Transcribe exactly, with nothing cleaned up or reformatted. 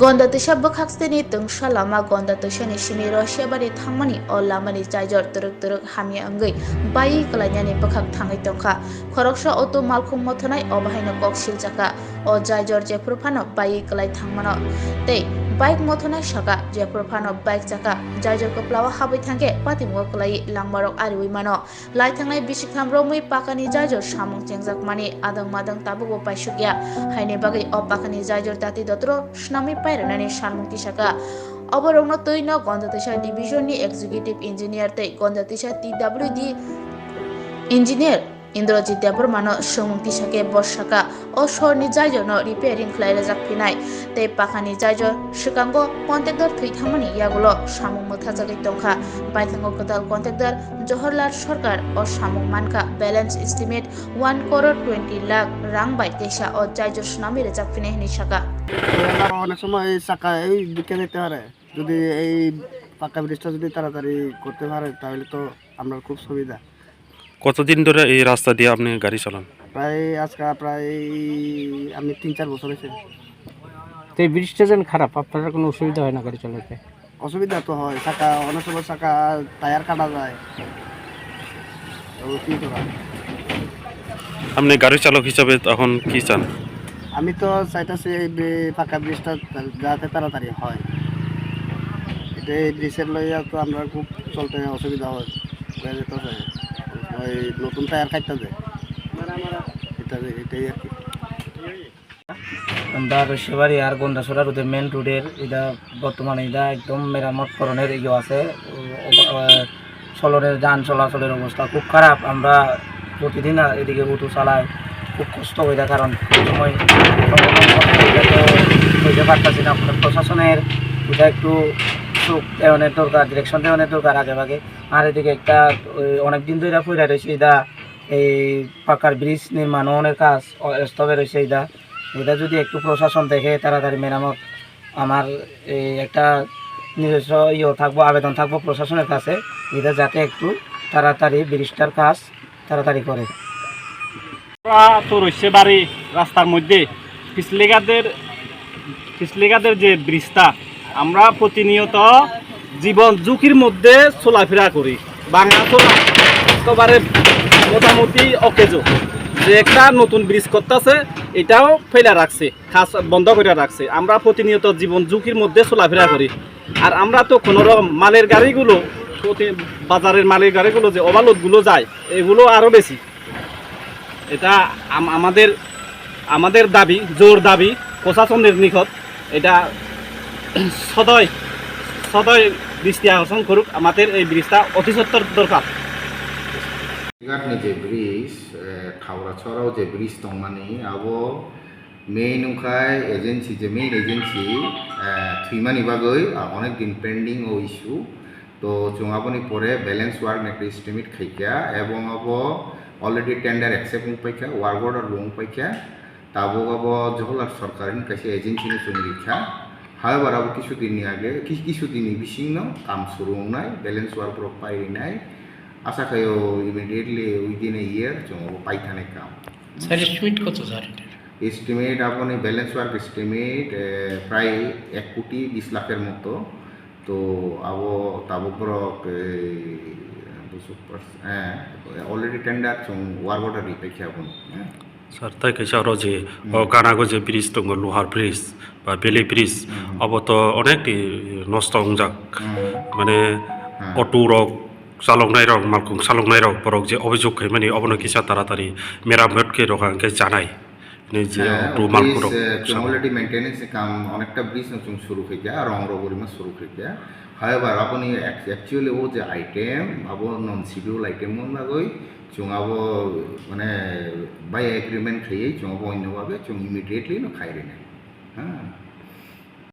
Gonda twisa bwkhak steni twngsa lama Gonda twisani simi Rosiabari thangmani o lamani jaijor twrwk twrwk hamya wngwi baiwi kwlainani bwkhak thangwi tongkha. Khoroksa auto malkhung mothonai o bahaino kok siljakha. O jaijor jephuru phano baiwi kwlai thangmano tei bike mothonai saka jephuru phano bike chaka jaijor kwplao habwi thangkhe patimungo kwlaiwi langmarok ariwi mano. Lai thangnai bisikham romwi pakani jaijor samung chengjakmani adang madang tabukbo paisukya. Haini bagwi o pakani jaijor dati dotoro swnamwi pairwnani salmung tisaka. Oborokno twino Gonda twisa division ni executive engineer tei Gonda twisa T W D engineer Indrajit Debbarmano swngmung tisakhe bo saka, o sorni jaijorno repairing khlai rwjak phinai tei pakani jaijor swkango contractor thwi thangmani yagulo samung mwthajagwi tongkha. Baithango kwtal contractor Johorlal Sarkar o samung mankha balance estimate one crore twenty lakh rang bai teisa o jaijor swnamwi rwjak phinai hwnwi saka. অনেক সময় এই চাকা এই দিকে যেতে পারে, যদি এই পাকা ব্রিজটা যদি তাড়াতাড়ি করতে পারে তাহলে তো আমরা খুব সুবিধা। কতদিন ধরে এই রাস্তা দিয়ে আপনি গাড়ি চালান? প্রায় আজকে প্রায় আমি তিন চার বছর হয়েছে। তো এই ব্রিজটা যেন খারাপ, আপনার কোনো অসুবিধা হয় না গাড়ি চালাতে? অসুবিধা তো হয়, চাকা অনেক সময় চাকা টায়ার কাটা যায়, তো কি করা? আপনি গাড়ি চালক হিসাবে এখন কি চান? আমি তো চাইতেছি এই ব্রি- পাকা ব্রিজটা যাতে তাড়াতাড়ি হয়। এটা এই ব্রিজের লইয়া তো আমরা খুব চলতে অসুবিধা হয়, হয়ে যেতেছে। ওই নতুন টায়ার কাটতে যায়, এটা এটাই আর কি। আমরা রসিয়াবাড়ি আর গন্ডাছড়া রোডে মেইন রোডের এটা বর্তমানে এটা একদম মেরামত করণের ইয়ে আছে। ও- ও- আহ, চলনের যান চলাচলের অবস্থা খুব খারাপ। আমরা প্রতিদিন আ- এদিকে অটো চালাই, খুব কষ্ট হয়ে যায়, কারণ খুব সময় হইতে পারতাছি না। আপনার প্রশাসনের এটা একটু চোখ দেওয়ানোর দরকার, ডিরেকশন দেওয়ানোর দরকার আগে ভাগে। আর এদিকে একটা ওই অনেক দিন ধরে পড়ে রয়েছে এটা, এই পাকার ব্রিজ নির্মাণের কাজ অ- স্তবে রয়েছে এটা। এটা যদি একটু প্রশাসন দেখে তাড়াতাড়ি মেরামত, আমার এই একটা নিজস্ব ইয়ে থাকবো, আবেদন থাকবো প্রশাসনের কাছে, এটা যাতে একটু তাড়াতাড়ি ব্রিজটার কাজ তাড়াতাড়ি করে। আমরা তো রয়েছে বাড়ি রাস্তার মধ্যে পিছলেঘাটের পিছলেঘাটের যে ব্রিজটা, আমরা প্রতিনিয়ত জীবন ঝুঁকির মধ্যে চলাফেরা করি। বাংলা তো একেবারে মোটামুটি অকেজো, যে একটা নতুন ব্রিজ করতেছে, এটাও ফেলে রাখছে, কাজ বন্ধ করে রাখছে। আমরা প্রতিনিয়ত জীবন ঝুঁকির মধ্যে চলাফেরা করি। আর আমরা তো কোনো রকম মালের গাড়িগুলো প্রতি- বাজারের মালের গাড়িগুলো যে ওভারলোডগুলো যায়, এগুলো আরও বেশি। এটা আম- আমাদের আমাদের দাবি, জোর দাবি প্রশাসনের নিকট, এটা সদয় সদয় দৃষ্টি আকর্ষণ করুক, আমাদের এই ব্রিজটা অতি সত্বর দরকার। Ghat ni je bridge, eh, Thaura Chorao je bridge tongmani, abo main wngkha agency, je main agency, eh, thwimani bagwi, ah, onek din pending o issue. To chwng aboni pore balance work ni ekta estimate khaikha, ebong abo already tender accept wngpaikha, work order bo wngpaikha. Tabuk abo Johorlal Sarkar ni kaisa agency no chwng rikha. However, abo kisu din ni age, ki- kisu din ni bising no kam suru wngnai, balance work borok pai rinai. Asa khaio immediately within a year chwng abo paithanai kam. Sir, estimate koto sir? Estimate aboni balance work estimate, eh, prai ek koti bis lakh er moto. To abo tabuk borok, eh, busuk pers-, eh, already tender chwng work order ripaikha aboni, eh. Sir, tai kaisa oro je, hmm, o ganago je bridge tongo, Lohar bridge ba Bele bridge, hmm, abo to onek ti nosto wngjak. Hmm. Mane, hmm, auto rok chaloknai rok, malkhung chaloknai rok, borok je obhijog khaimani, obono kisa taratari meramot khe rok ang khe chanai. Hwnwi je, eh, auto malkhung rok, eh, chwng already maintenance ni kam onekta bridge no chwng suru khaikha, rong rok rima suru khaikha. However, aboni ac-, actually o je item, abo non schedule item wng bagwi chwng abo, mane, by agreement khaiwi chwng abo onno babe chwng immediately no khai rwnai. Ha?